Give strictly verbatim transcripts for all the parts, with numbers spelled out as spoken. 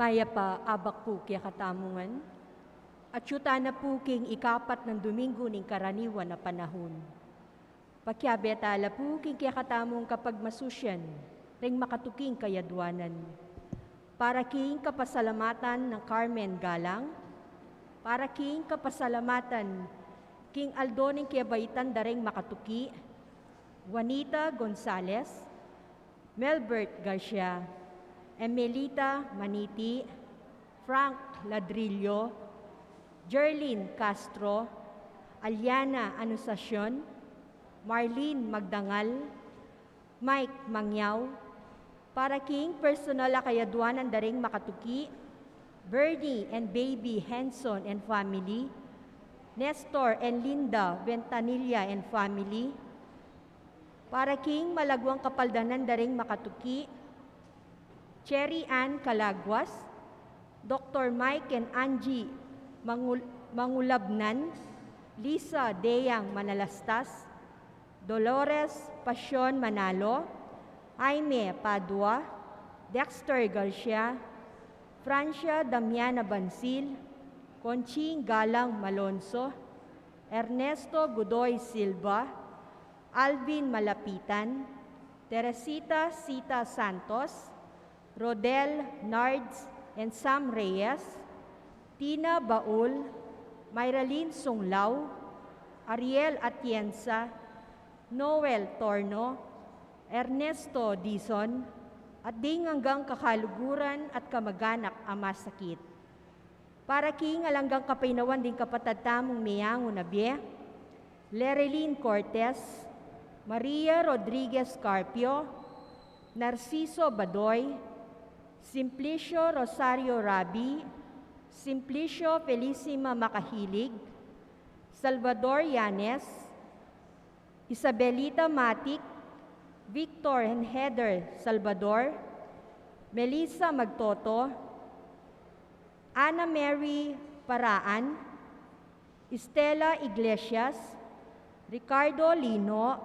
Mayap a abak pu kekatamu ngan. Atyu tana pu king ikapat nang Domingo ning karaniwan a panahun. Pakiabe tala pu king kekatamung kapagmasusyan ring makatuking kayadwanan. Para king kapasalamatan nang Carmen Galang, para king kapasalamatan king aldo ning kebaitan da ring makatuki, Juanita Gonzalez, Melbert Garcia, Emelita Maniti, Frank Ladrillo, Jerlyn Castro, Aliana Anunciacion, Marlene Magdangal, Mike Mangyao, para king personal a kayadwanan da ring makatuki, Bernie and Baby Henson and family, Nestor and Linda Ventanilla and family, para king malagwang kapaldanan da ring makatuki, Cherry Ann Calaguas, Doktor Mike and Angie Mangul-, Mangulabnan, Lisa Deyang Manalastas, Dolores Pasion Manalo, Jaime Padua, Dexter Garcia, Francia Damiana Bansil, Conching Galang Malonzo, Ernesto Godoy Silva, Alvin Malapitan, Teresita Sita Santos, Rodel Nards and Sam Reyes, Tina Baul, Myralyn Sunglao, Ariel Atienza, Noel Torno, Ernesto Dizon, at ding anggang kakaluguran at kamaganak a masakit. Para king alang anggang kapaynawan ding kapatad tamung meyangu na bie, Lerilyn Cortez, Maria Rodriguez Carpio, Narciso Badoy, Simplicio Rosario Rabi, Simplicio Felicima Macahilig, Salvador Yanes, Isabelita Matic, Victor and Heather Salvador, Melissa Magtoto, Anna Mary Paraan, Estela Iglesias, Ricardo Lino,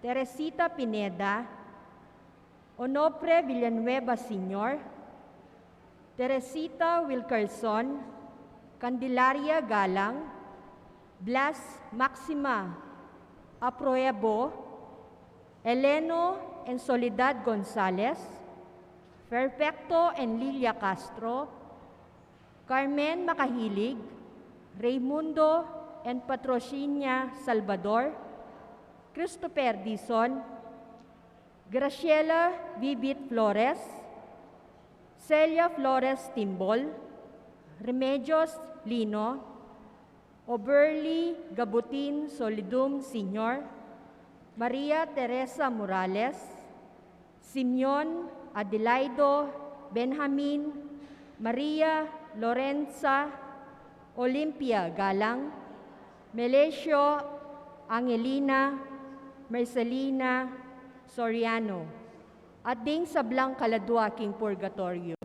Teresita Pineda, Onofre Villanueva Senior, Teresita Wilkerson, Candelaria Galang, Blas Maxima Apruebo, Eleno and Soledad Gonzalez, Perfecto and Lilia Castro, Carmen Macahilig, Raymundo and Patrocinia Salvador, Christopher Dizon, Graciela Vivit Flores, Celia Flores Timbol, Remedios Lino, Oberly Gabutin Solidum Senior, Maria Teresa Morales, Simeon Adelaido Benjamin, Maria Lorenza Olympia Galang, Melesio Angelina, Marcelina Soriano, at ding sablang kaladua king purgatoryo.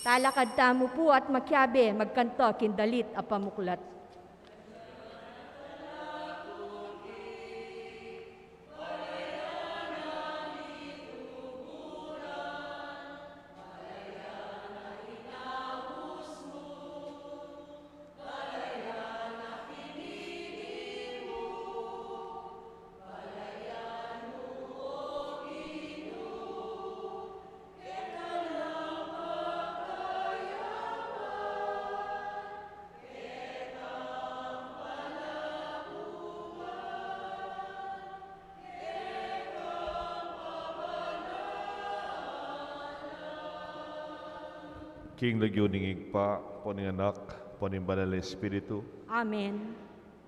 Talakad tamu pu at makiabe magkanta king dalit a pamuklat. King lagyu ning Ibpa, ampo ning Anak, ampo ning Banal a Espiritu. Amen.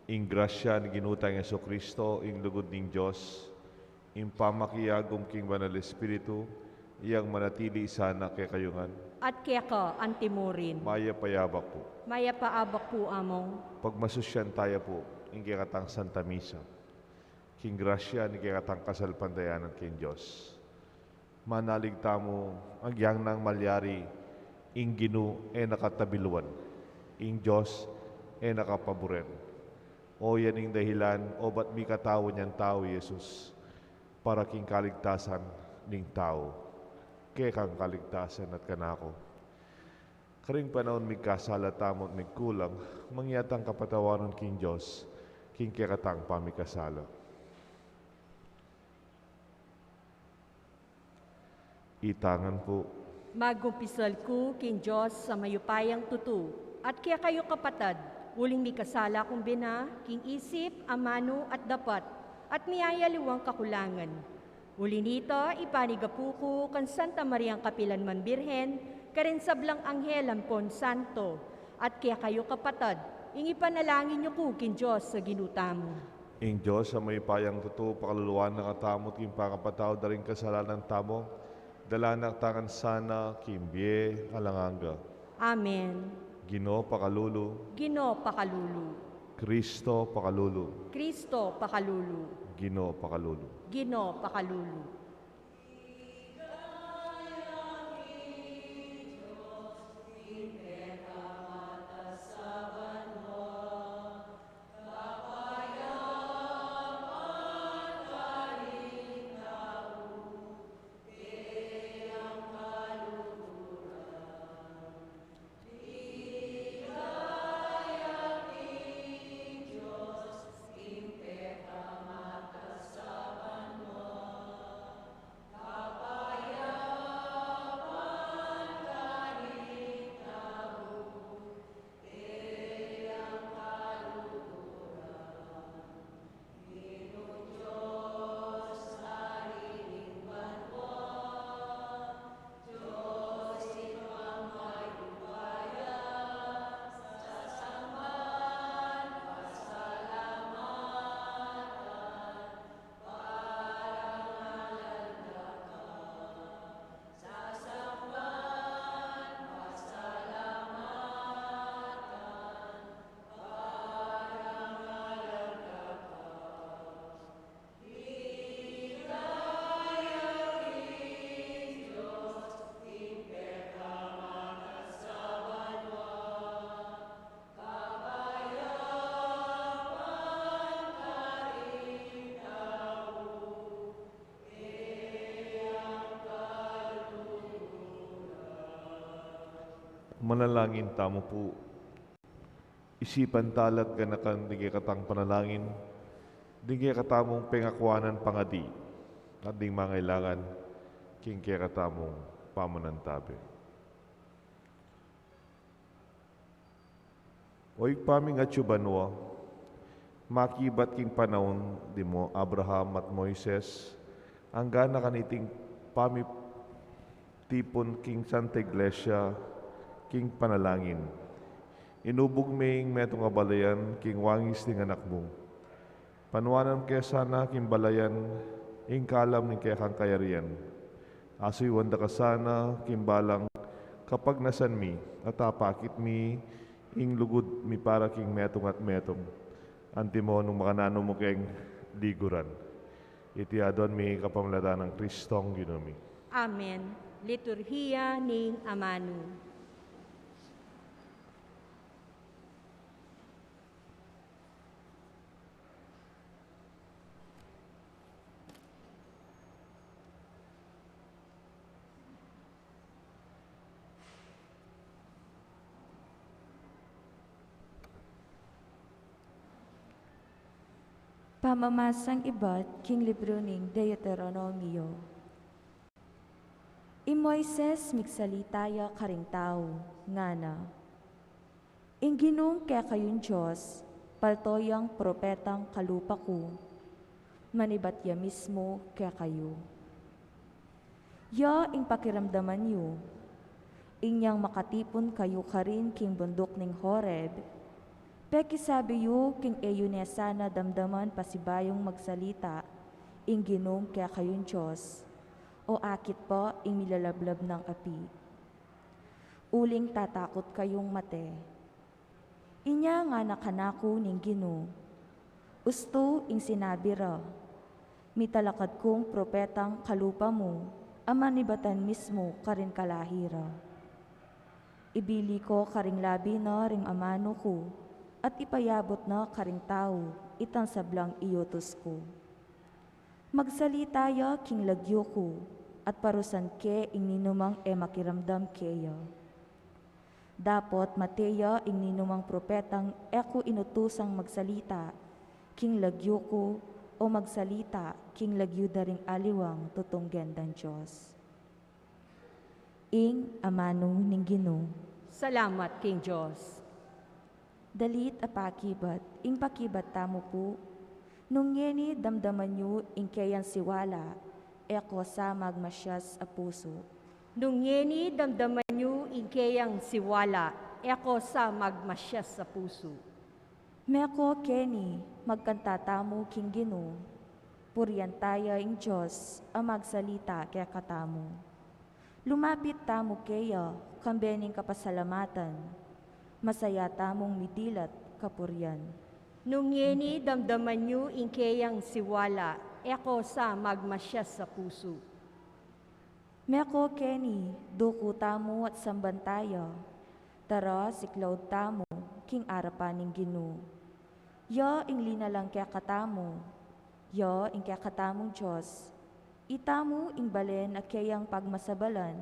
Ing grasya ning Ginu tang Jesucristo, ing lugud ning Dios, ing pamakiagum king Banal a Espiritu, iyang manatili sana kekayu ngan. At keka antimurin. Mayap a abak pu. Mayap a abak pu, Among. Pagmasusyan taya pu ing kekatang Santa Misa. King grasya ning kekatang kasalpantayanan king Dios, manalig tamu, agyang nang malyari, ing Ginu e na katabiluan, ing Dios e na kapaburen. O yan ing dahilan, obat mikatawan yang tau i Jesus, para king kaligtasan ning tau. kekang kaligtasan at kanaku. Karing panaun migkasala tamu at migkulang, mangyaring kapatawaran king Dios king kekatang pamikasala. Itang pu. Magkumpisal ku king Dios a mayupayang tutu, at kekayu kapatad, uling mikasala kung bina king isip, amanu at dapat, at miyayaliwang kakulangan. Uli nita, ipanigapu ku kang Santa Mariang kapilan man Birhen, karing sablang anghel ampon santo, at kekayu kapatad, ing ipanalangin yu ku king Dios a Ginu tamu. Ing Dios a mayupayang tutu pakaluluan na katamu king pangapatawad da ring kasalanan tamu, dalan na katamu sana king bie alang angga. Amen. Ginu pakalulu. Ginu pakalulu. Kristo pakalulu. Kristo pakalulu. Ginu pakalulu. Ginu pakalulu. Manalangin tamu pu. Isipan tala at ganakan ding kekatang panalangin, ding kekatamung pengakuanan pangadi, at ding mangailangan king kekatamung pamanantabe. O Ibpa ming atsu banua, makibat king panaun di Mo-, Abraham at Moises, angga na kaniting pamitipun king Santa Iglesia king panalangin. Inubug me ing metung a balayan king wangis ning Anak mu. Panuanan ke sana king balayan ing kalam ning kekang kayarian. Asuyuan da ka sana king balang kapagnasan mi, at apakit mi ing lugud mi para king metung at metung. Antimo nung makananu mu keng liguran. Iti aduan mi kapamilatan nang Kristong Ginu mi. Amen. Liturhiya ning Amanu. Pamamasang ibat king libru ning Deuteronomio. I Moises migsalita ya karing tau, ngana, Ing Ginung kekayung Dios, palto yang propetang kalupa ku, manibat ya mismu kekayu. Ya ing pakiramdaman yu, inyang makatipun kayu karin king bunduk ning Horeb, pekisabi yu king e yu ne sana damdaman pasibayung magsalita ing Ginung kekayung Dios, o akit pa ing milalablab nang api. Uling tatakut kayung mate. Inya ngana kanaku ning Ginu, Ustu ing sinabi ra, mitalakad kung propetang kalupa mu, a manibatan mismu karing kalahi ra. Ibili ko karing labi na ring amanu ku, at ipayabut na karing tau itang sablang iutus ku. Magsalita ya king lagyu ku, at parusan ke ing ninumang e makiramdam keya. Dapot mate ya ing ninumang propetang e ku inutusang magsalita king lagyu ku o magsalita king lagyu da ring aliwang tutunggen dang Dios. Ing amanu ning Ginu. Salamat king Dios. Dalit a pakibat, ing pakibat tamu pu. Nung ngeni damdaman yu ing keyang siwala, e ko sa magmasyas a pusu. Nung ngeni damdaman yu ing keyang siwala, e ko sa magmasyas a pusu. Meko keni, magkanta tamu king Ginu. Purian taya ing Dios a magsalita kekatamu. Lumapit tamu keya, kambe ning kapasalamatan. Masaya tamung midilat kapurian. Nung ngeni damdaman yu ing keyang siwala, e ko sa magmasyas a pusu. Meko keni, duku tamu at samban taya. Tara, siklaud tamu king arapan ning Ginu. Ya ing linalang kekatamu, ya ing kekatamung Dios. Itamu ing balen a keyang pagmasabalan,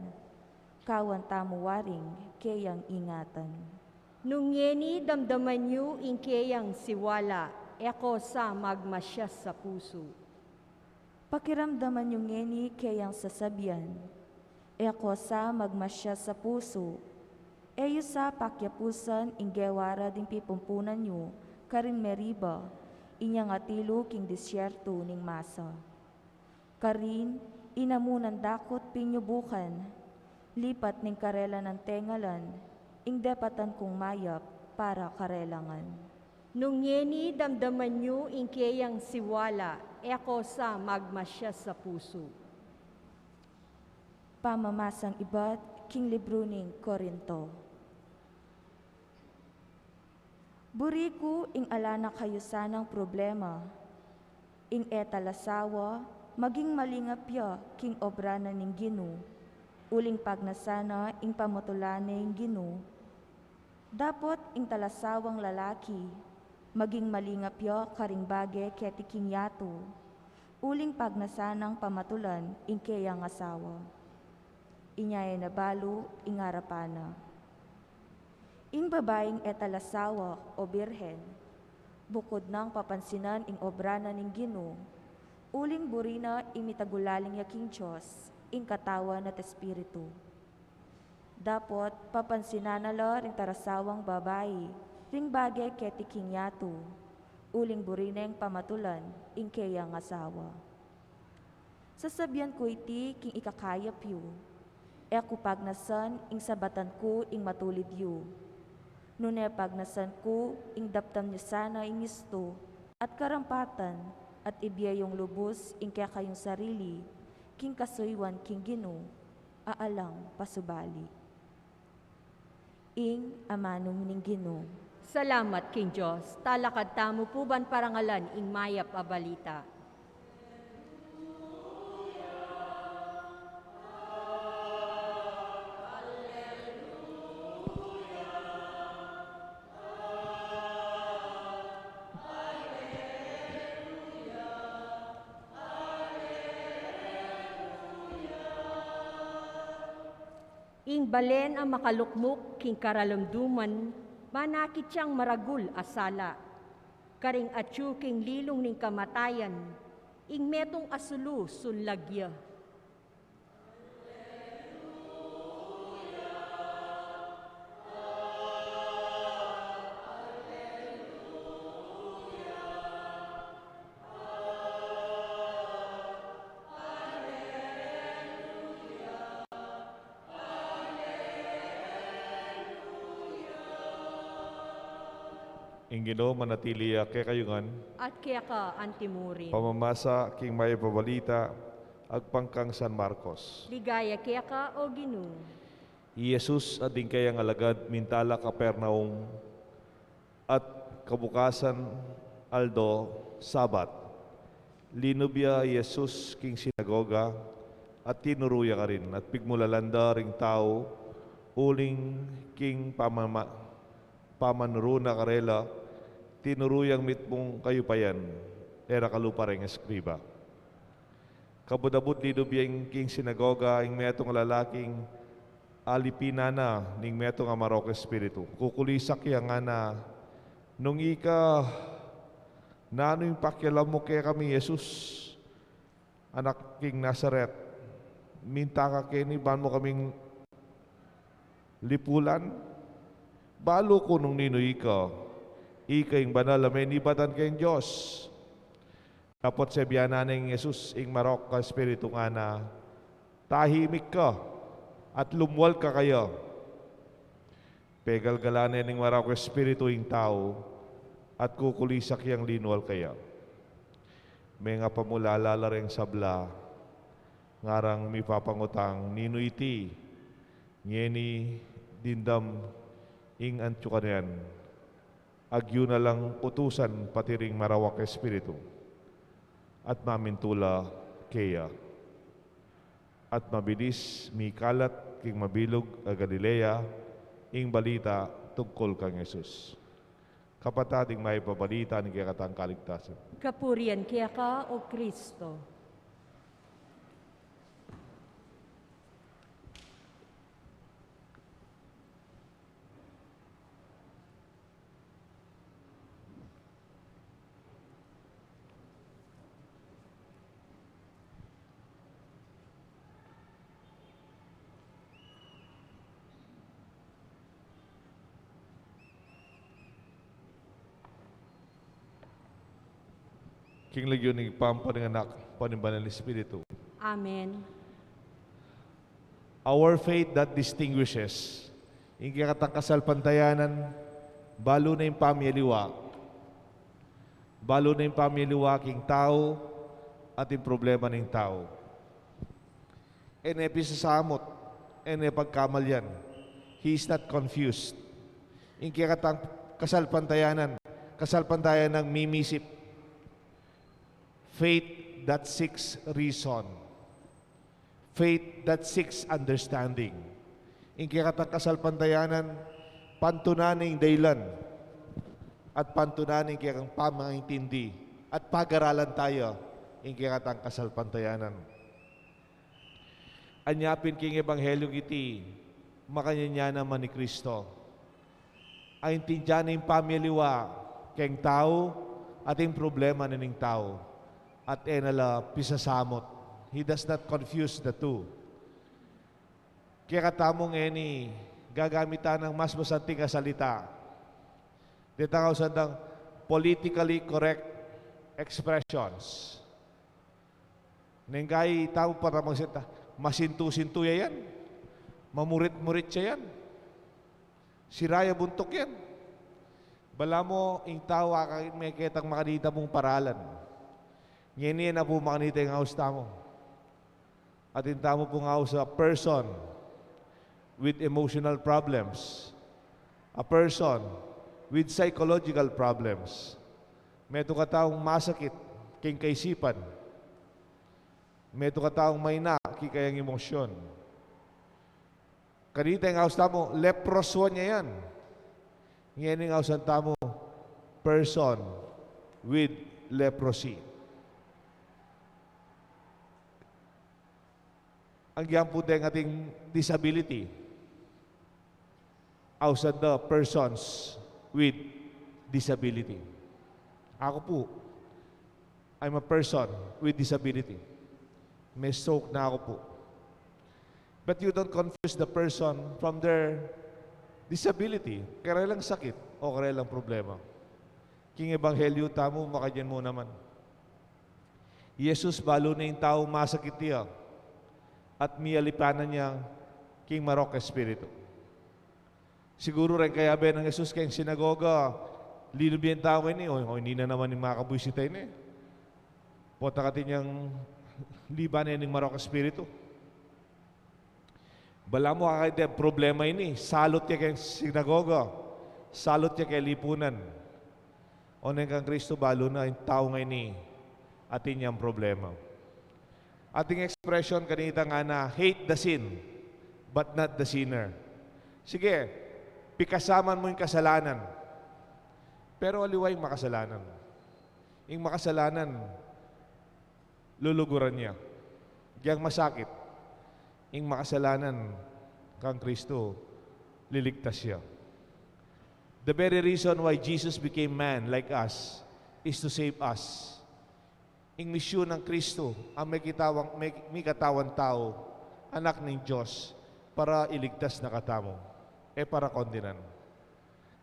kawan tamu waring keyang ingatan. Nung ngeni damdaman yu ing keyang siwala, e ko sa magmasyas a pusu. Pakiramdaman yu ngeni keyang sasabian, e ko sa magmasyas a pusu. E yu sa pakyapusan ing gewa ra ding pipumpunan yu karin Meriba, inyang atilu king disyertu ning Masa. Karin, inamunan dakut pinyubukan, lipat ning karelang tengalan, ing depatan kung mayap para karela ngan. Nung ngeni damdaman yu ing keyang siwala, e ko sa magmasyas a pusu. Pamamasang ibat king libru ning Korinto. Buri ku ing ala na kayu sanang problema. Ing e talasawa, maging malingap ya king obra na ning Ginu, uling pagnasan na ing pamatulan ne ing Ginu. Dapot ing talasawang lalaki, maging malingap ya karing bage keti king yatu, uling pagnasan nang pamatulan ing keyang asawa. Inya e na balu ing arapan na. Ing babaing e talasawa o birhen, bukud nang papansinan ing obra na ning Ginu, uling buri na ing mitagulaling ya king Dios, ing Katawan at Espiritu. Dapot papansinan na la ring tarasawang babai ring bage keti king yatu, uling buri neng pamatulan ing keyang asawa. Sasabian ku iti king ikakayap yu, e ku pagnasan ing sabatan ku ing matulid yu. Nune pagnasan ku ing daptan yu sana ing istu at karampatan at ibie yung lubus ing kekayung sarili king kasuyuan king Ginu, a alang pasubali. Ing amanu ning Ginu. Salamat king Dios. Talakad tamu pu ban parangalan ing mayap a balita. Ing balen a makalukmuk king karalumduman, manakit yang maragul a sala. Karing atyu king lilung ning kamatayan, ing metung a sulu sunlag ya. Ing Ginu manatili ya kekayu ngan. At keka antimurin. Pamamasa king mayap a balita agpang kang San Marcos. Ligaya keka, o Ginu. I Jesus at ding kayang alagad minta la Capernaum, at kabukasan aldo, Sabat. Linub ya i Jesus king sinagoga, at tinuru ya karin, at pigmulalan da ring tau, uling king pamama-, pamanuru na karela, tinuru yang mitmung kayupayan, e ra kalupa ring eskriba. Kabud-abud linub ya king sinagoga ing metung a lalaking alipinan na ning metung a marok a espiritu. Kukulisak ya ngana, "Nung ika, nanu ing pakialam mu kekami, Jesus, anak king Nazaret? Minta ka keni ban mu kaming lipulan? Balu ku nung ninu ika. Ika ing banal a menibatan king Dios." Dapot sabian na neng Jesus ing marok a espiritu, ngana, "Tahimik ka at lumwal ka kaya." Pegalgalan ne ning marok a espiritu ing tau at kukulisak yang linwal kaya. Mengapamulala la reng sabla, ngarang mipapangutang, "Ninu iti?" Ngeni dimdam ing antiukan yan, agyu na lang utusan pati ring marawak a espiritu at mamintu la keya. At mabilis mikalat king mabilug a Galilea ing balita tungkul kang Jesus. Kapatad, ing mayap a balita ning kekatang kaligtasan. Kapurian keka, O Kristo. King lagyu ning Ibpa, ampo ning Anak, ampo ning Banal Espiritu. Amen. Our faith that distinguishes. Ing kekatang kasalpantayanan, balu na ing pamialiwa. Balu na ing pamialiwa king tau at ing problema ning tau. E ne pisasamut, e ne pagkamalian. He is not confused. Ing kekatang kasalpantayanan, kasalpantayanan mimisip. Faith that seeks reason. Faith that seeks understanding. Ing kekatang kasalpantayanan, pantunan ing daylan at pantunan ing kekang pamaintindi at pagaralan taya ing kekatang kasalpantayanan. Anya pin king ebanghelyu iti, makanyan ya naman i Kristo. Aintindian ne ing pamialiwa keng tau at ing problema na ning tau. At e na la pisasamut. He does not confuse the two. Kekatamu ngeni, gagamitan nang mas masanting a salita. Detang ausan dang politically correct expressions. Neng kai tamu para magsalita, masintu-sintu ya yan. Mamurit-murit ya yan. Sira ya buntuk yan. Balamu ing tau, aka meketang makanita mung paralan. Ngeni, e na pu makanita ing aus tamu. Atin tamu pung aus a person with emotional problems, a person with psychological problems. Metung a taung masakit king kaisipan. Metung a taung maina king kayang emosyon. Kanita ing aus tamu, leprosy ya yan. Ngeni ing ausan tamu, person with leprosy. Agyang pu deng ating disability. Ausan da persons with disability. Aku pu, I'm a person with disability. May stroke na aku pu. But you don't confuse the person from their disability. Karelang sakit o karelang problema. King ebanghelyu tamu, makanyan mu naman. I Jesus, balu na ing tau masakit ya at mialipanan ya king marok a espiritu. Siguru reng kayabe nang Jesus keng sinagoga, linub ya ing tau ini, o, o, ini na naman ing makabwisita ini. Pota kati niyang liban na ning marok a espiritu. Balamu akakit ya problema ini, salut ya keng sinagoga, salut ya keng lipunan. O neng kang Kristo, balu na ing tau ngeni, atin yang problema. Ating expression kanita ngana, "Hate the sin, but not the sinner." Sige, pikasaman mu ing kasalanan. Pero aliwa ing makasalanan. Ing makasalanan, luluguran ya. Yang masakit, ing makasalanan kang Kristo, liligtas ya. The very reason why Jesus became man like us is to save us. Ing misyun nang Kristo, ang mekatawang, me-, mekatawan tau, anak ning Dios, para iligtas na katamu, e para kondenan.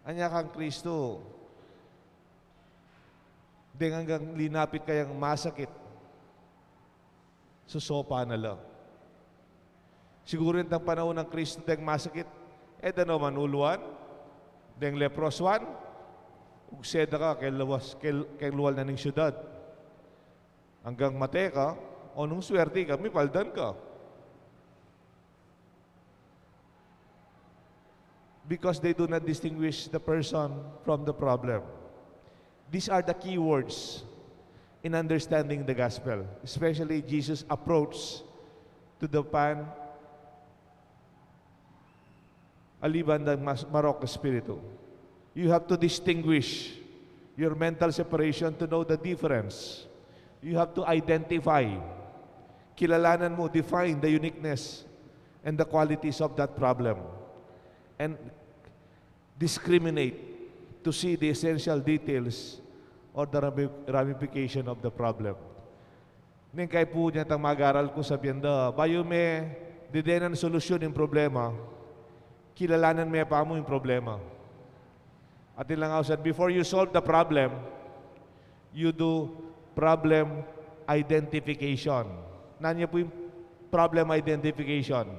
Anya kang Kristo, deng anggang linapit kayang masakit, susopa na la. Siguru itang panaun nang Kristo deng masakit, e da no manuluan, deng leproswan, ugse da ka, keluas, kel-, kelual na ning syudad. Anggang mate ka, o nung swerte ka, mipaldan ka. Because they do not distinguish the person from the problem. These are the key words in understanding the gospel, especially Jesus' approach to the pan aliban ng mas-, marok espiritu. You have to distinguish your mental separation to know the difference. You have to identify. Kilalanan mo, define the uniqueness and the qualities of that problem. And discriminate to see the essential details or the rami-, ramification of the problem. Neng kaipu nya itang mag-aral ku, sabian da, bayu me dedenan solusyun ing problema, kilalanan me pa mu ing problema. Atin lang ausan, before you solve the problem, you do problem identification. Nanu ya pu ing problem identification?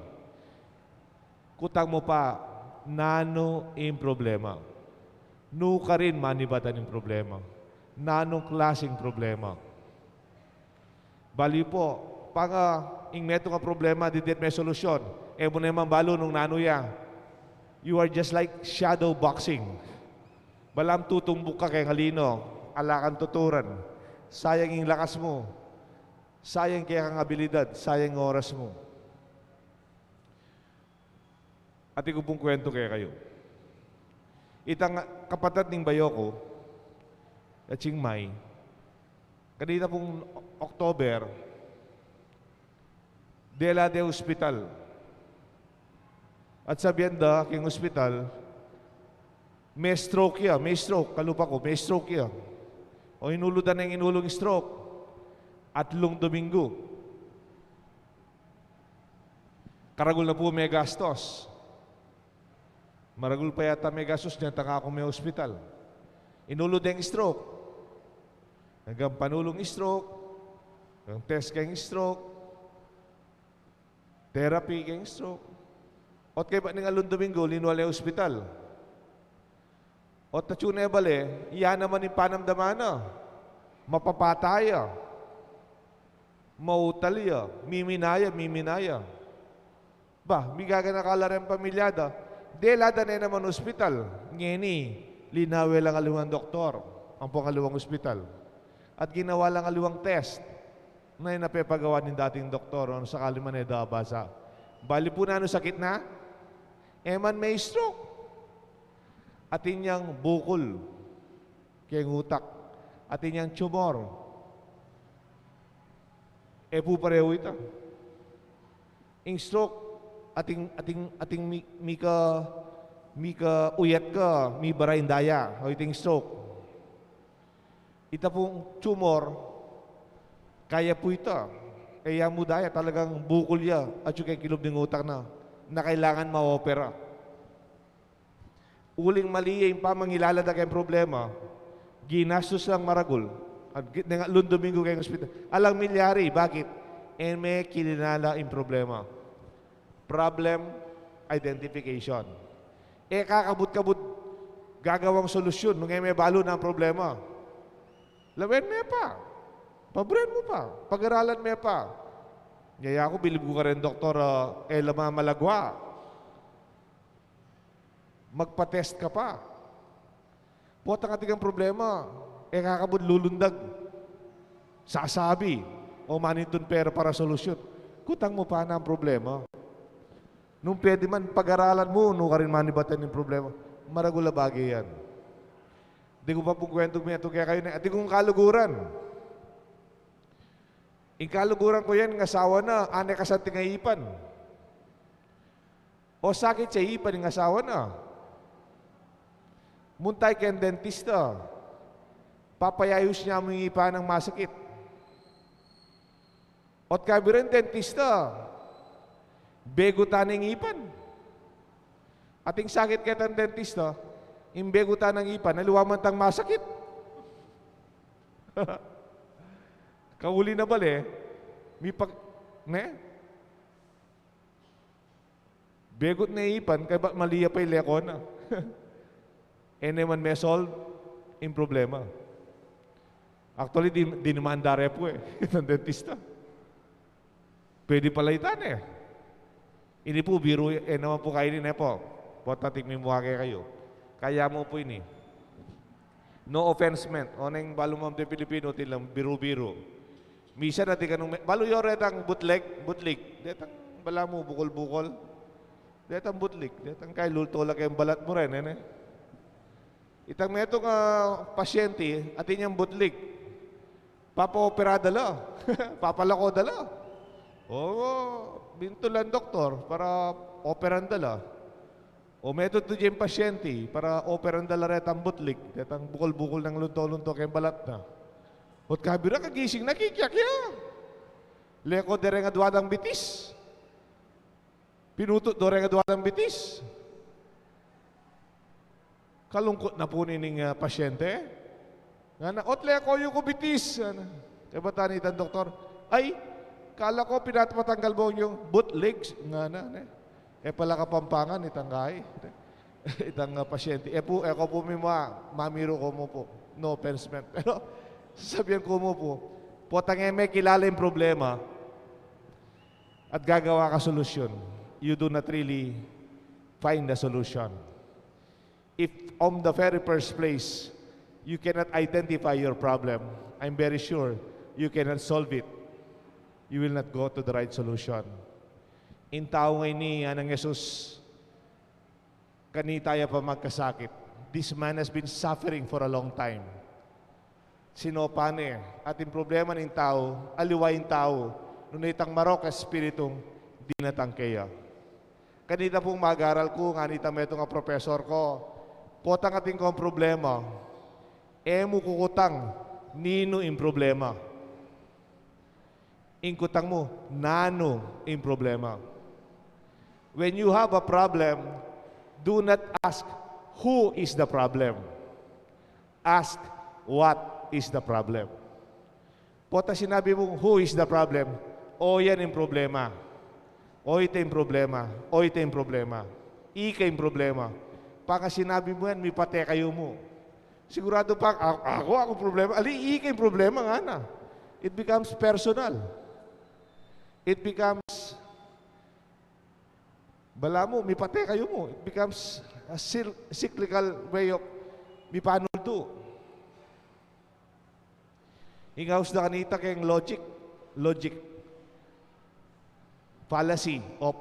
Kutang mu pa, nanu ing problema? Nu karin manibatan ing problema? Nanung klaseng problema? Balu pu, panga ing metung a problema, didet me solusyon, e mu ne man balu nung nanu ya. You are just like shadow boxing. Balamu tutumbuk ka keng alino, ala kang tuturan. Sayang ing lakas mu. Sayang kekang abilidad, sayang oras mu. Atin ku pung kwentu kekayu. Itang kapatad ning bayu ku, a Chiang Mai, kanita pung October, dela de hospital. At sabian da keng hospital, me stroke ya, me stroke, kalupa ku, me stroke ya. O inulu da neng inulung stroke, atlung Domingo. Karagul na pu me gastos. Maragul pa yata me gastos niyan, tangka ku me hospital. Inulu deng stroke. Anggang panulung stroke, anggang test keng stroke, therapy keng stroke. Ot kaybat ning atlung Domingo, linwal ne hospital. Ot atyu ne bale, iya naman ing panamdaman na. Mapapatay ya. Mautal ya. Mimina ya, mimina ya. Ba, migaganaka la reng pamilya da. Dela da ne naman hospital. Ngeni, linawe lang aliwang doktor ampong aliwang hospital. At ginawa lang aliwang test na ing pepagawa ning dating doktor, nung sakali man e da abasa. Bali pu nanu sakit na? E man me stroke. Atin yang bukol keng utak. Atin yang tumor. E pu parehu ita. Ing stroke, atin, atin, atin mi-, mika, mika uyat ka, mibara ing daya. O, ita ing stroke. Ita pung tumor, kaya pu ita. E ya mu daya, talagang bukol ya, atyu keng kilub ning utak na, na kailangan ma-opera. Uling mali ya ing pamangilala da keng problema, ginastus lang maragul, at gi-, neng atlung Domingo keng hospital. Alang milyari, bakit? E me kilala ing problema. Problem identification. E kakabud-kabud gagawang solusyun nung e me balu nanu ing problema. Lawen me pa. Pabren mu pa. Pagaralan me pa. Nya yaku, bilib ku kareng doktor, ah, e la mamalagwa. Magpa-test ka pa. Potang atin kang problema, e kakabud lulundag, sasabi, o manintun pera para solusyun. Kutang mu pa nanu ing problema. Nung pwede man, pagaralan mu, nu karin manibatan ing problema. Maragul a bage yan. Deng ku pa pung kwentu, metung kekayu ne, atin kung kaluguran. Ing kaluguran ku yan, ing asawa na, ane kasanting a ipan. O sakit ya ipan ing asawa na. Munta ya keng dentista. Papayayus ne mu ing ipa nang masakit. Ot kabira ing dentista, begutan ne ing ipan. Ating sakit ketang dentista, ing begutan nang ipan, aliwa man itang masakit. Kauli na bale, mipag-, ne? Begut ne ipan, kaybat mali ya pa ing leko na. E ne man me-solve ing problema. Actually, di, dinimanda re pu e, itang dentista. Pwede pala ita ne. Ini pu, biru, e naman pu kaini ne pu. Potang mimua kekayu. Kaya mu pu ini. No offense meant. O neng balu mu pu Pilipino, tilang biru-biru. Misan atin kanu me-, balu yu retang butlig, butlig. Detang balamu bukol-bukol. Detang butlig, detang kaya lulto la keng balat mu ren, e ne? Itang metung a pasyente, atin yang butlig. Papa-opera da la. Papalako da la. O, bintul ang doktor para operan da la. O metung deng pasyente para operan da la retang butlig, detang bukol-bukol nang lunto-lunto keng balat na. Ot kabira kagising na, kikiak ya. Leko de reng adua dang bitis. Pinutut do reng adua dang bitis. Kalungkut na pu nining, ah, pasyente. Ngana, "Ot leko yu ku bitis." Ngana. Kaybat nitang doktor, "Ay, kala ko pinapatanggal mu ing butlig," ngana, ne. E pala Kapampangan itang kai. Itang, ah, pasyente. E pu, e ko pu mimua, mamiru ko mu pu. No offense meant. Pero, sasabian ku mu pu, potang e mekilala ing problema at gagawa ka solusyon, you do not really find a solution. If on the very first place, you cannot identify your problem, I'm very sure you cannot solve it. You will not go to the right solution. Ing tau ngeni, anang Jesus, kanita ya pa magkasakit. This man has been suffering for a long time. Sinopan ne, at ing problema ning tau, aliwa ing tau, nune itang marok a espiritung dinatang keya. Kanita pung mag-aral ku, ngana nitang metung a profesor ku, potang atin kang problema, e mu kukutang ninu ing problema. Ing kutang mu, nanu ing problema. When you have a problem, do not ask who is the problem. Ask what is the problem. Potang sinabi mung, "Who is the problem?" O yan ing problema. O ita ing problema. O ita ing problema. Ika ing problema. Pagka sinabi mu yan, mipatekayu mu. Siguradu pa, "A-, aku, aku problema." Ali, ika ing problema, ngana. It becomes personal. It becomes, balamu, mipatekayu mu. It becomes a cir-, cyclical way of mipanultu. Ing aus da kanita keng logic, logic fallacy of,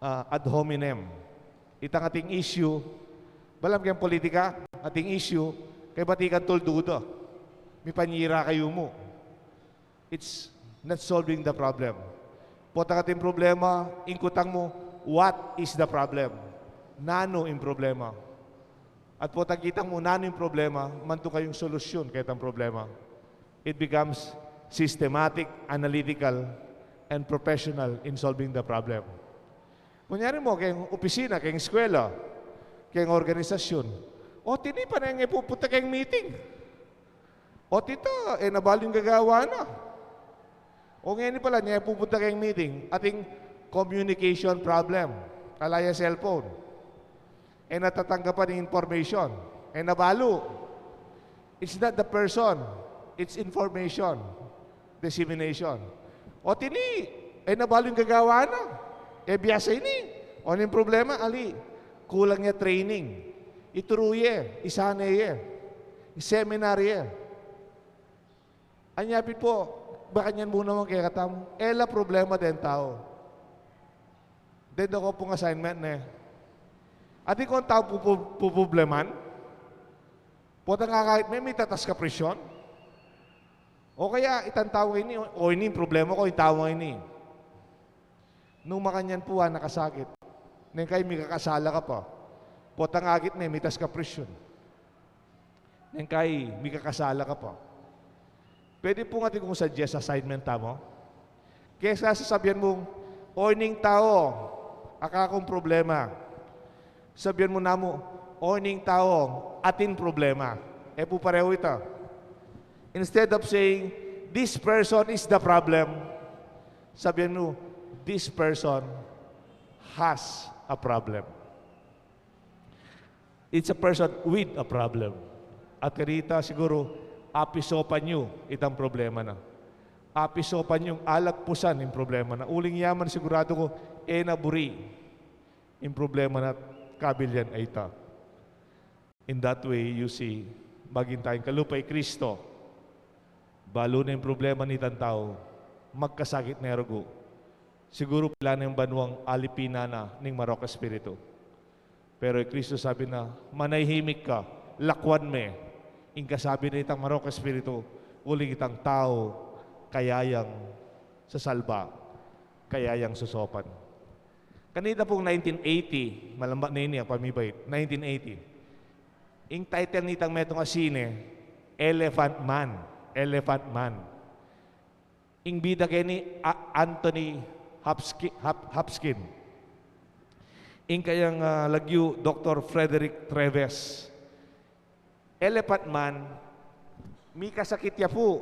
ah, ad hominem. Itang atin issue, balamu keng politika, atin issue, kaybat ikang tuldu da. Mipanyira kayu mu. It's not solving the problem. Potang atin problema, ing kutang mu, what is the problem? Nanu ing problema? At potang kitang mu nanu ing problema, mantu kayung solusyun ketang problema. It becomes systematic, analytical, and professional in solving the problem. Kunyari mu, keng opisina, keng eskwela, keng organisasyun. O, tini pa neng e pupunta keng meeting. O, tita, e na balu ing gagawan na. O, ngeni pala, e pupunta keng meeting, atin communication problem. Ala ya cellphone. E na tatanggapan ing information. E na balu. It's not the person. It's information. Dissemination. O tini, e na balu ing gagawan na. E biasa ini. O ning problema, ali. Kulang ya training. Ituru ye, isane ye. Seminar ye. Anya pin pu, makanyan mu naman kekatamu. E la problema deng tau. Deng dako pung assignment ne. Atin kong tau pu-, pu-, puprobleman. Potang akakit me, mitatas ka presyon. O kaya itang tau ini, o ini ing problema ku, itang tau ini. Nung makanyan pu, a, nakasakit. Neng kai mikakasala ka pa. Potang agit ne, mitas ka presyon. Neng kai mikakasala ka pa. Pwede pung atin kung suggest assignment tamu. Kesa sasabian mung, "O ining tau, aka kung problema." Sabian mu namu, "O ining tau, atin problema." E pu parehu ita. Instead of saying, "This person is the problem," sabian mu, "This person has a problem." It's a person with a problem. At kanita siguru, apisopan yu itang problema na. Apisopan yung alagpusan ing problema na. Uling yaman siguradu ku, e na buri ing problema na kabilyan a ita. In that way, you see, maging tayong kalupa i Kristo. Balu na ing problema nitang tau, magkasakit ne rugu. Siguru pilan na ing banuang alipinan na ning Marok Espiritu. Pero i Kristo sabi na, "Manahimik ka, lakwan me." Ing kasabi na itang Marok Espiritu, uling itang tau, kaya yang sasalba, kaya yang susopan. Kanita pung nineteen eighty, malambat na ini, a, pamibait, nineteen eighty. Ing title nitang metung a sine, Elephant Man. Elephant Man. Ing bida keni, a, Anthony Hopski-, Hop-, Hopkins. Ing kayang, a, lagyu, Doktor Frederick Treves. Elephant Man, mikasakit ya pu.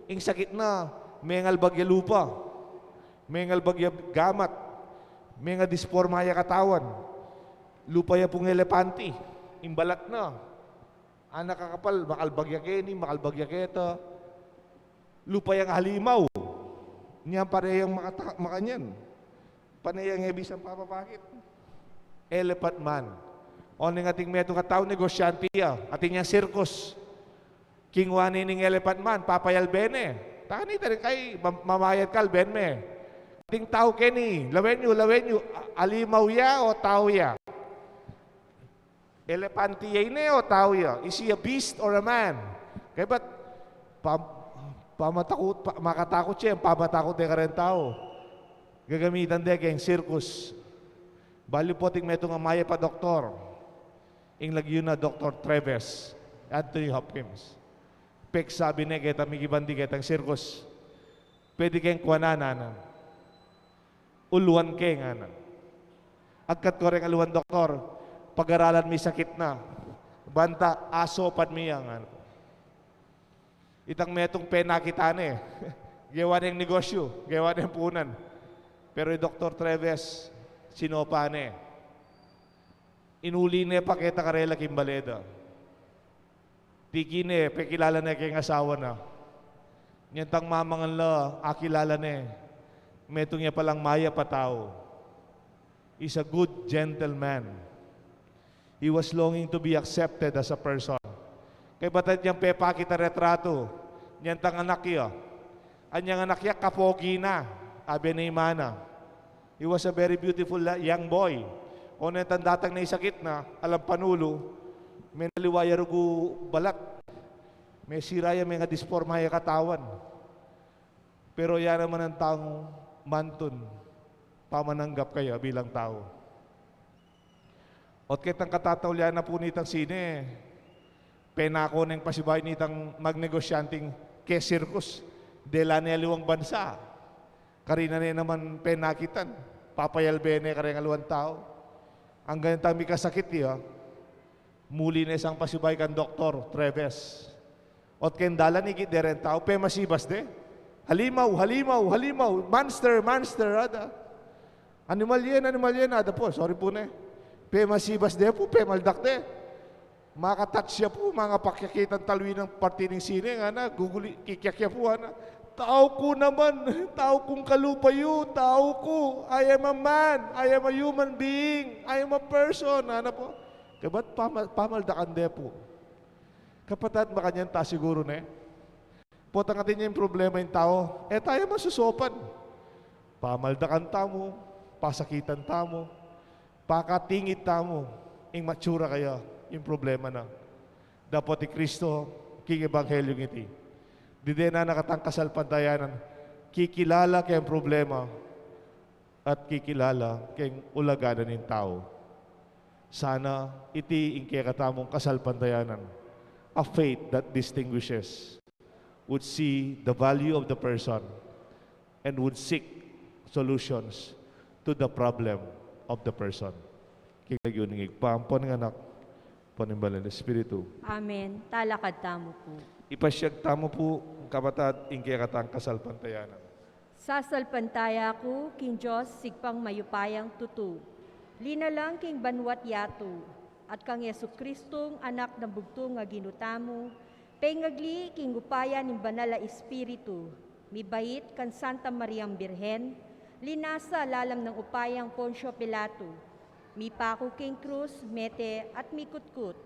Ing sakit na, mengalbag ya lupa, mengalbag ya gamat, mengadisforma ya katawan. Lupa ya pung elepante, ing balat na. Anak a kapal, makalbag ya keni, makalbag ya keta. Lupa yang halimaw. Nyang pare yang makata-, makanyan. Pane yang e bisang papapakit. Elephant Man. Oneng ating metung a tau, negosyante ya. Atin yang circus. Kingwa ne ning Elephant Man, papayalbe ne. Tani, tani kai, mam-, mamayad ka, alben me. Ating tau keni, lawen yu, lawen yu, a-, alimaw ya o tau ya? Elepante ya ine o tau ya? Is he a beast or a man? Kaybat, pam-, pamatakut, pa-, makatakut ya, pamatakut de kareng tau. Gagamitan de keng circus. Balu pu ating metung a mayap a doktor. Ing lagyu na Doktor Treves, Anthony Hopkins. Peksabi ne keta, mikibandi ketang circus. Pwede keng kuanan, ngana. Uluan ke, ngana. Agkat ku reng aluan doktor, pagaralan mi sakit na. Banta, asopan mi ya, ngana. Itang metung penakit ne. Gewa neng negosyu, gewa neng punan. Pero i Doktor Treves, sinopa ne. Inuli ne pa keta karela king bale da. Tiki ne, pekilala ne keng asawa na. Nyantang mamangan la, akilala ne. Metung ya palang mayap a tau. He's a good gentleman. He was longing to be accepted as a person. Kaybat atin yang pepakit a retratu, nyantang anak ya. Anyang anak ya, kapogi na, abe ne ning ima na. He was a very beautiful la-, young boy. Oneng datang ne ing sakit na, alang panulu, menaliwa ya rugu balat. Mesira ya, mengadisforma ya katawan. Pero ya naman ing taung mantun, pamananggap kaya bilang tau. Ot ketang katataulian na pu nitang sine, penako neng pasibayu nitang magnegosyanteng ke circus, dela ne aliwang bansa. Karina ne naman penakitan, papayalbe ne kareng aluan tau. Anggang itang mikasakit ya, muli ne sang pasibayu kang Doktor Treves. Ot keng dalan, ikit de reng tau, pemasibas de. Halimaw, halimaw, halimaw, monster, monster, ada. Animal yan, animal yan, ada pu, sorry pu ne. Pemasibas de pu, pemaldak de. Makatouch ya pu, mangapakyakitan talwi nang parti ning sine, ngana, guguli, kikyak ya pu, ngana. Tau ku naman, tau kung kalupa yu, tau ku. I am a man, I am a human being, I am a person, ngana pu. Kaybat pama-, pamaldakan de pu. Kapatad, makanyan ta siguru ne. Potang atin yang problema ing tau, e ta ya masusopan. Pamaldakan tamu, pasakitan tamu, pakatingid tamu, ing matsura kaya ing problema na. Dapot i Kristo, king Ebanghelyo iti, Dide na na katang kasalpantayanan, kikilala keng problema at kikilala keng ulaga na ning tau. Sana iti ing kekatamung kasalpantayanan, a faith that distinguishes, would see the value of the person and would seek solutions to the problem of the person. King lagyu ning Ibpa, ampo ning Anak, ampo ning Banal a Espiritu. Amen. Talakad tamu pu. Ipasyag tamu pu, kapatad, ing kekatang kasalpantayanan. Sasalpantaya ku king Dios, Ibpang mayupayang tutu, linalang king banua't yatu, at kang Jesucristong Anak nang bugtung a Ginu tamu, pengagli king upaya ning Banal a Espiritu, mibait kang Santa Mariang Birhen, linasa lalam nang upayang Poncio Pilato, mipaku king krus, mete at mikutkut.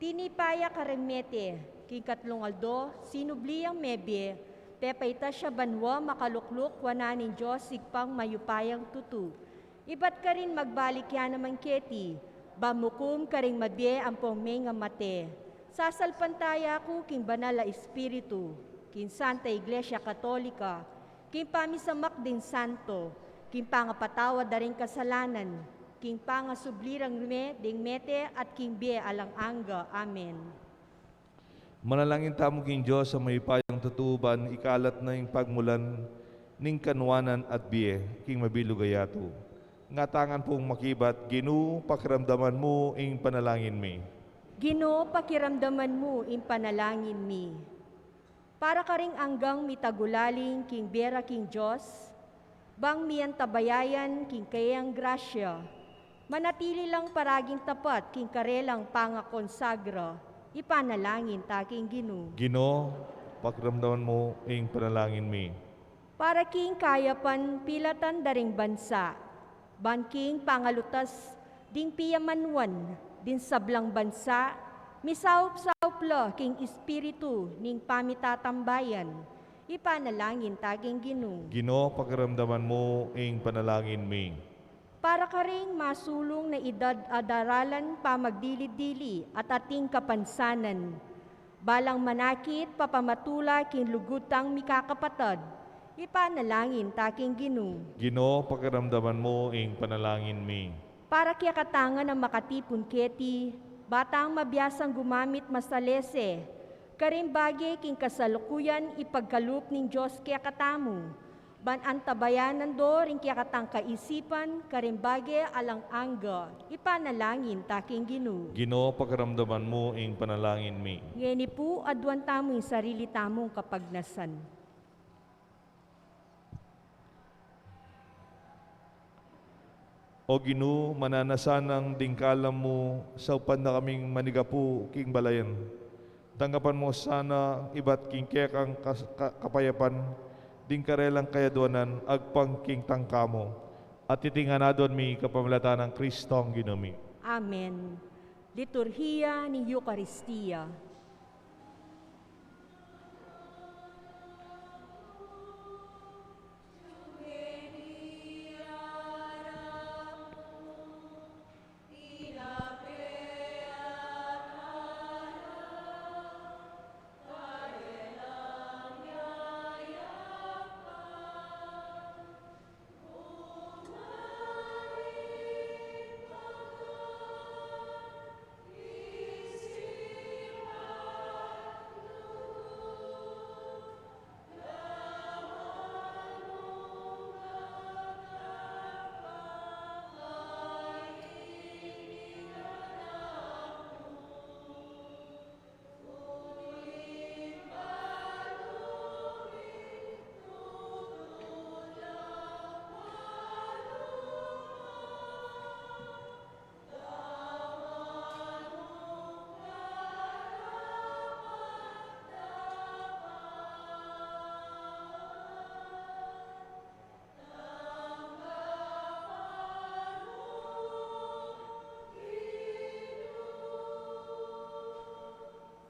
Tinipa ya kareng mete, king katlung aldo sinubli yang mebie, pepaitas ya banua, makalukluk wanan ning Dios Ibpang mayupayang tutu. Ibat karin magbalik ya naman keti, ban mukum karing mabie ampong mengamate. Sasalpantaya ku king Banal a Espiritu, king Santa Iglesia Katolika, king pamisamak ding santo, king pangapatawad da ring kasalanan, king pangasubli rang me ding mete at king bie alang angga. Amen. Manalangin tamu king Dios a mayupayang tutu ban ikalat na ing pagmulan ning kanuanan at bie king mabilug a yatu. Nga tangan pung makibat, Ginu, pakiramdaman mu ing panalangin mi. Ginu, pakiramdaman mu ing panalangin mi. Para karing anggang mitagulaling king bie ra king Dios, bang miantabayayan king kayang grasya, manatili lang paraging tapat king karelang pangakonsagra, ipanalangin ta king Ginu. Ginu, pakiramdaman mu ing panalangin mi. Para king kayapan pilatan da ring bansa, ban king pangalutas ding piyamanuan ding sablang bansa, misaup-saup la king espiritu ning pamitatambayan, ipanalangin ta king Ginu. Ginu, pakiramdaman mu ing panalangin mi. Para karing masulung na idad a daralan pamagdili-dili at ating kapansanan, balang manakit papamatula king lugud tang mikakapatad, ipanalangin ta king Ginu. Ginu, pakiramdaman mu ing panalangin mi. Para kekatang ngan a makatipun keti, ba tang mabiasang gumamit masalese karing bage king kasalukuyan ipagkalub ning Dios kekatamu, ban antabayanan do ring kekatang kaisipan karing bage alang angga, ipanalangin ta king Ginu. Ginu, pakiramdaman mu ing panalangin mi. Ngeni pu, aduan tamu ing sarili tamung kapagnasan. O Ginu, mananasanang ding kalam mu, saupan na kaming manigapu king balayan. Tanggapan mu sana ibat king kekang kas-, ka-, kapayapan ding karelang kayaduanan agpang king tangka mu, at iti ngan aduan mi kapamilatan nang Kristong Ginu mi. Amen. Liturhiya ning Eukaristia.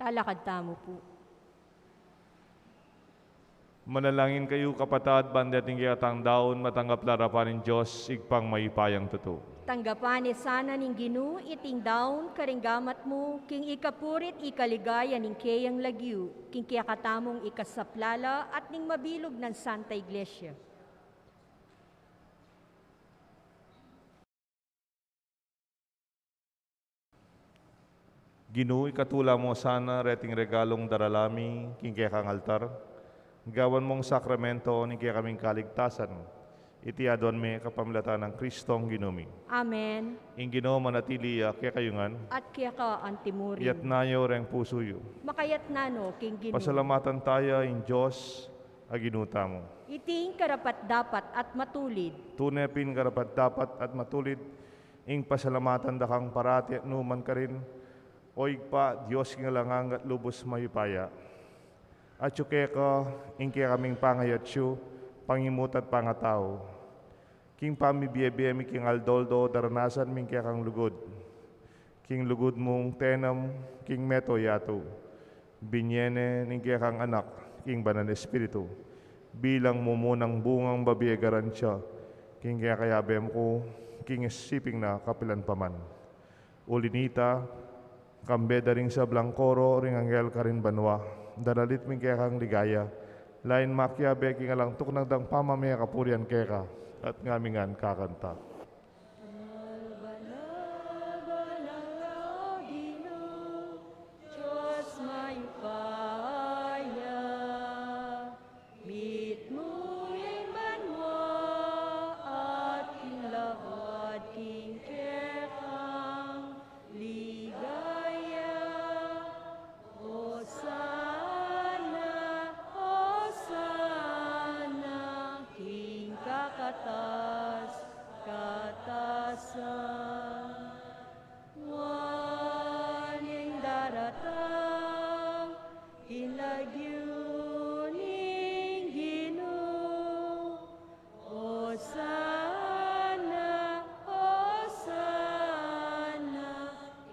Talakad tamu pu. Manalangin kayu, kapatad, ban deting kekatang daun matanggap la arapan ning Dios, Ibpang mayupayang tutu. Tanggapan na sana ning Ginu iting daun karing gamat mu, king ikapuri't ikaligaya ning keyang lagyu, king kekatamung ikasaplala at ning mabilug nang Santa Iglesia. Ginu, ikatula mu sana reting regalung darala mi king kekang altar, gawan mung sakramento ning kekaming kaligtasan. Iti aduan mi kapamilatan nang Kristong Ginu mi. Amen. Ing Ginu manatili ya kekayu ngan. At keka antimurin. Iyatas yu reng pusu yu. Makayatas no king Ginu. Pasalamatan taya ing Dios a Ginu tamu. Iti ing karapat-dapat at matulid. Tune pin karapat-dapat at matulid ing pasalamatan da kang parati at nukarin man, O Ibpa, Dios king alang angga at lubus mayupaya. Atyu keka ing kekaming pangayatyu, pangimutan at pangatau. King pamibie-bie mi king aldo-aldo, daranasan mi ing kekang lugud. King lugud mung tenam king meto yatu, binie ne ning kekang Anak ing Banal a Espiritu, bilang mumunang bungang babie garantia king kekayabe mu ku king siping na kapilan pa man. Uli nita, kambe da ring sablang koro ring anghel karin banua, daralit mi ing kekang ligaya, lain makiabe king alang tuknang dang pamamie kapurian keka, at ngami ngan kakanta. Banal, banal, banal a Ginu, Dios mayupaya, mitmu ing banua at ing labuad king kekang ligaya. Osana, Osana king kakatas-katasan. Nuan ing daratang king lagyu ning Ginu. Osana, Osana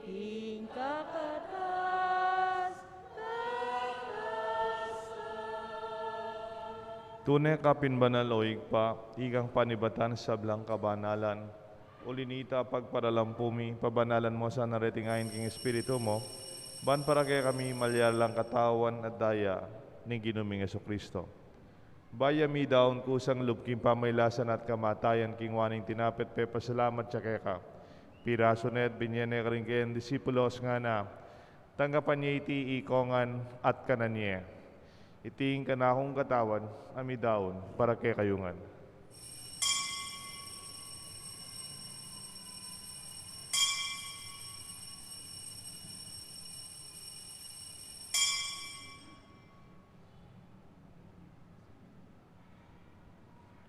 king kakatas-katasan. Tune ka pin banal, O Ibpa, ikang panibatan sablang kabanalan. Uli nita, pagparalampu mi, pabanalan mu sana reting ain king Espiritu mu, ban para kekami malyari lang katawan at daya ning Ginu ming Jesucristo. Bayu mi daun kusang lub king pamailasan at kamatayan, kingwa ne ing tinape at pepasalamat ya keka, pirasu ne at binie ne karing keyang disipulos, ngana: Tanggapan ye iti ikongan at kanan ye. Iti ing kanakung katawan a midaun para kekayu ngan.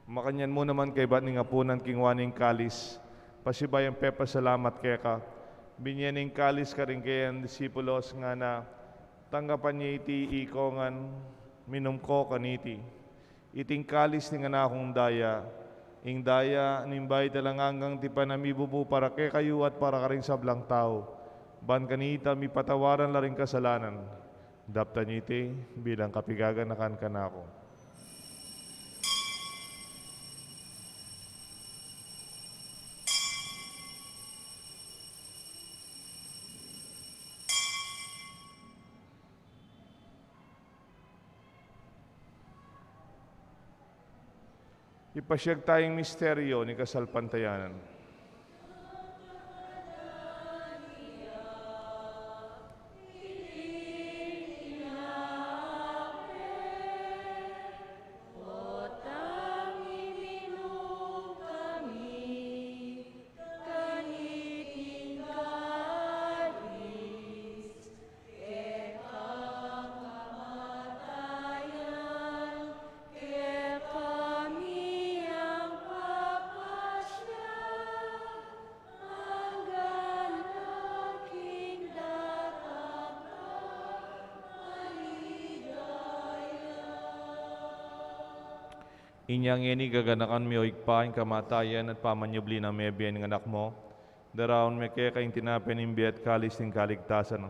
Makanyan mu naman kaybat ning apunan, kingwa ne ing kalis, pasibayu yang pepasalamat keka, binie ne ing kalis karing keyang disipulos, ngana: Tanggapan ye iti ikongan, minum ko kaniti. Iti ing kalis ning kanakung daya, ing daya ning bayu at alang anggang tipan a mibubu para kekayu at para karing sablang tau, ban kanita mipatawaran la ring kasalanan. Daptan ye iti bilang kapaganakan kanaku. Ipasiag taya ing misteryu ning kasalpantayanan. Inya ngeni gaganakan mi, O Ibpa, ing kamatayan at pamanyubli nang mebie ning Anak mu. Daraun mi keka ing tinape ning bie at kalis ning kaligtasan.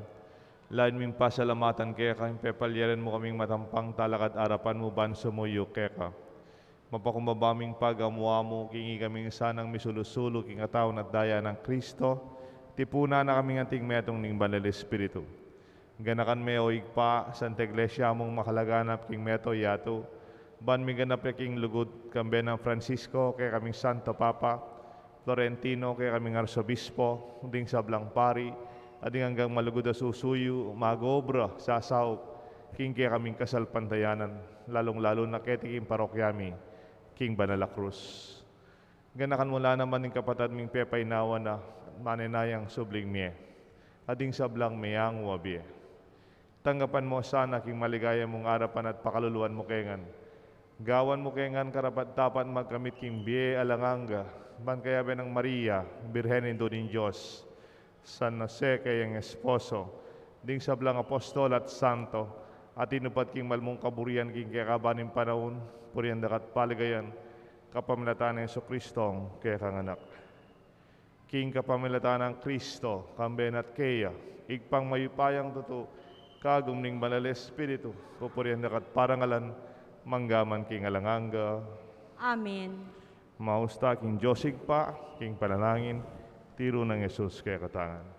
Lalu ming pasalamatan keka ing pepalyaran mu kaming matampang talakad arapan mu ban sumuyu keka. Mapakumbaba ming pagamu-amu king ikaming sanang misulu-sulu king katawan at daya nang Kristo, tipunan na kaming anting metung ning Banal Espiritu. Ganakan me, o Ibpa, Santa Iglesia mung makalaganap king mabilug a yatu, ban miganap ya king lugud, kambe nang Francisco, kekaming Santo Papa, Florentino, kekaming Arsobispo, ding sablang pari, at ding anggang malugud a susuyu, mag-obra, sasaup, king kekaming kasalpantayanan, lalung-lalu na keti king parokya mi, king Banal a Krus. Ganakan mu la naman ing kapatad ming pepainawa na, manenayang subling mie, at ding sablang meangu a bie. Tanggapan mu sana king maligaya mung arapan at pakaluluan mu kengan. Gawan mu kengan karapat-dapat magkamit king bie alang angga, ban kayabe nang Maria, Birhen Indu ning Dios, San Jose kayang esposo, ding sablang apostol at santo, a tinupad king malmung kaburian king kekaban ning panaun, purian da ka at paligayan, kapamilatan nang Jesucristong kekang Anak. King kapamilatan nang Kristo, kambe na at keya, Ibpang mayupayang tutu, kagum ning Banal Espiritu, pupurian da ka at parangalan, mangga man king alang angga. Amen. Maus ta king Dios Ibpa, king panalangin, tiru nang Jesus kekatamu.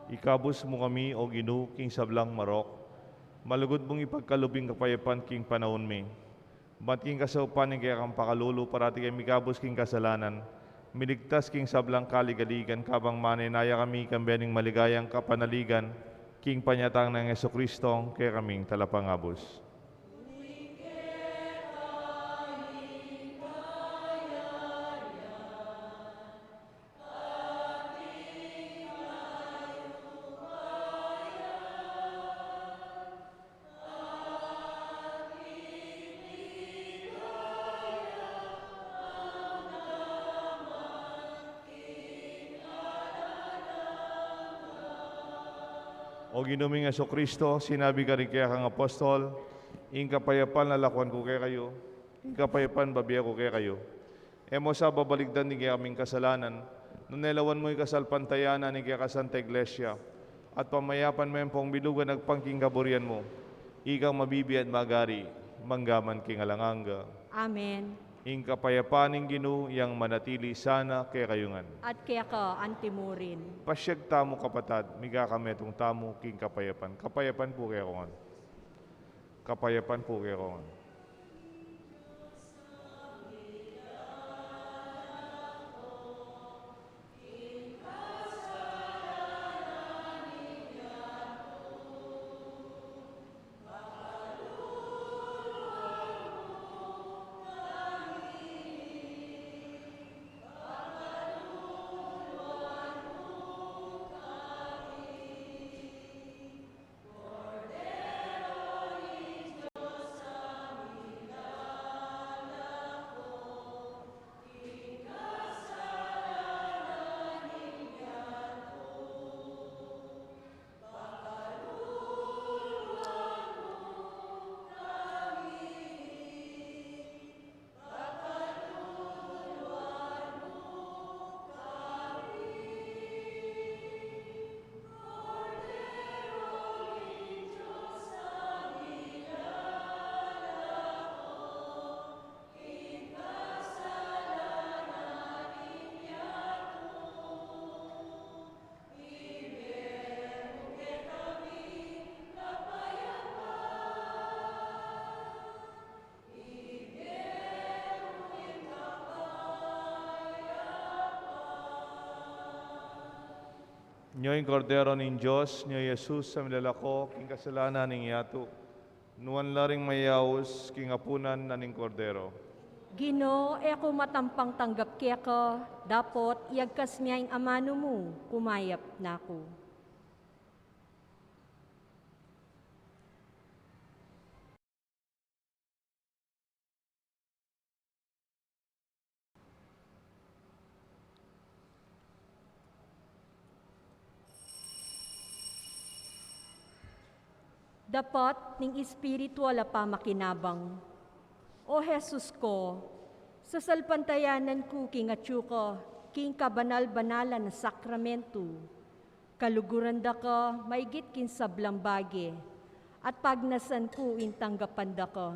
Ikabus mu kami, O Ginu, king sablang marok. Malugud mung ipagkalub ing kapayapan king panaun mi. Ban king kasaupan ning kekang pakalulu, parati kami mikabus king kasalanan, miligtas king sablang kaligaligan, kabang manenaya kami kambe ning maligayang kapanaligan, king panyatang nang Jesucristong kekaming Talapangabus. O Ginu ming Jesucristo, sinabi mu karing kekang apostol, ing kapayapan lalakwan ku kekayu, ing kapayapan bibie ku kekayu. E mu sa babaligdan ding kekaming kasalanan, nune lawan mu ing kasalpantayanan ning kekang Santa Iglesia, at pamayapan me ampong bilugan agpang king kaburian mu, ikang mabibie at magari, mangga man king alang angga. Amen. Ing kapayapan ning Ginu yang manatili sana kekayu ngan. At keka antimurin. Pasiag tamu, kapatad, migakametung tamu king kapayapan. Kapayapan pu kekongan. Kapayapan pu kekongan. Nyo ing Kordero ning Dios, nyo i Jesus a milalako king kasalanan ning yatu. Nuan la ring mayaus king apunan na ning Kordero. Ginu, e ku matampang tanggap keka, dapot iyagkas me ing amanu mu, kumayap na ku. Dapat ning espiritual a pamakinabang. O Jesus ko, sasalpantayanan ku king atyu ka king kabanal-banalan a sakramento. Kaluguran da ka maigit king sablang bage, at pagnasan ku ing tanggapan da ka.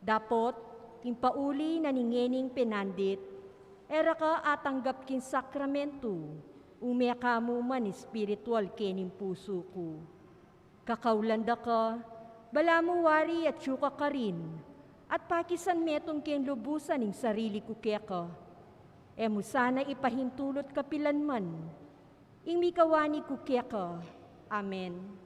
Dapot, king pauli na ning ngening penandit, e ra ka atanggap king sakramento, ume ka mu man espiritual kening pusu ku. Kakaulan da ka, balamu wari atyu ka karin, at pakisan metung keng lubusan ing sarili ku keka. E mu sana ipahintulut kapilan man. Ing mikawani ku keka. Amen.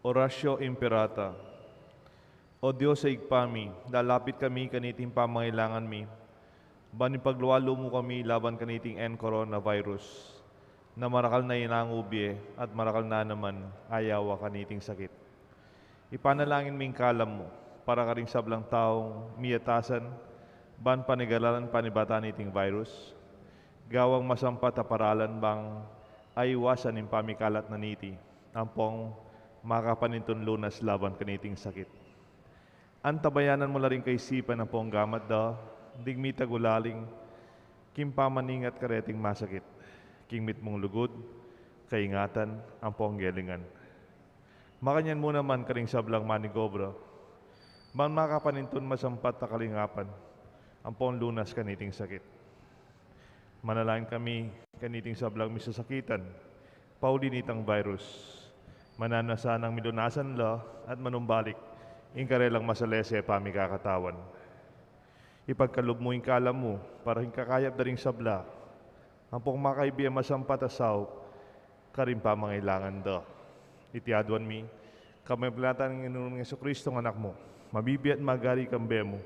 Oratio Imperata. O Dios a Ibpa mi, lalapit kami kaniting pamangailangan mi, ban ipaglualu mu kami laban kaniting N coronavirus, na marakal na inangu bie at marakal na naman ayawa kaniting sakit. Ipanalangin mi ing kalam mu para karing sablang taung miyatasan ban panigalalan panibatan niting virus, gawang masampat a paralan bang aiwasan ing pamikalat na niti, ampong makapanintun lunas laban kaniting sakit. Antabayanan mu la ring kaisipan ampong gamat da, ding mitagulaling king pamaningat kareting masakit, king mitmung lugud, kaingatan, ampong gelingan. Makanyan mu naman karing sablang manigobra, ban makapanintun masampat a kalingapan, ampong lunas kaniting sakit. Manalangin kami kaniting sablang misasakitan pauli nitang virus. Mananu na sanang milunasan la at manumbalik ing karelang masalese a pamikakatawan. Ipagkalub mu ing kalam mu para king kakayap da ring sabla, ampong makaibie masampat a saup karing pamangailangan da. Iti aduan mi kapamilatan ning Ginu ming Jesucristo a Anak mu, mabibie at magari kambe mu,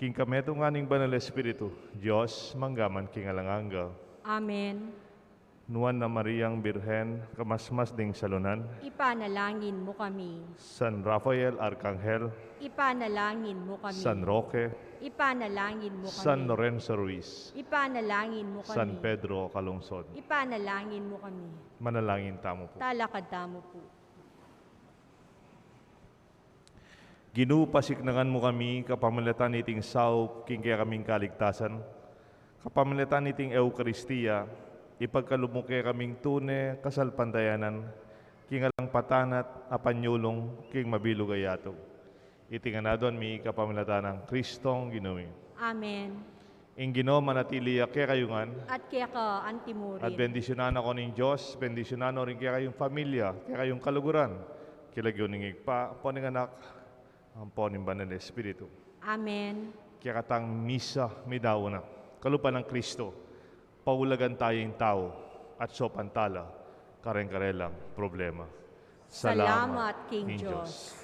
king kametungan ning Banal Espiritu, Dios, mangga man king alang angga. Amen. Nuan a Mariang Birhen, kamasmas ding salunan, ipanalangin mu kami. San Rafael Arkanghel, ipanalangin mu kami. San Roque, ipanalangin mu kami. San Lorenzo Ruiz, ipanalangin mu kami. San Pedro Calungsod, ipanalangin mu kami. Manalangin tamu pu. Talakad tamu pu. Ginu, pasiknangan mu kami kapamilatan niting saup king kekaming kaligtasan. Kapamilatan niting Eukaristia, ipagkalub mu kekaming tune kasalpantayanan king alang patanat a panyulung king mabilug a yatu. Iti ngan aduan mi kapamilatan nang Kristong Ginu mi. Amen. Ing Ginu manatili ya kekayu ngan. At keka antimurin. At bendisyunan na kayu ning Dios, bendisyunan no ring kekayung familia, kekayung kaluguran, king lagyu ning Ibpa, ampo ning Anak, ampo ning Banal Espiritu. Amen. Kekatang misa midaun na. Kalupa nang Kristo, paulagan taya ing tau at saupan tala kareng karelang problema. Salamat king Dios.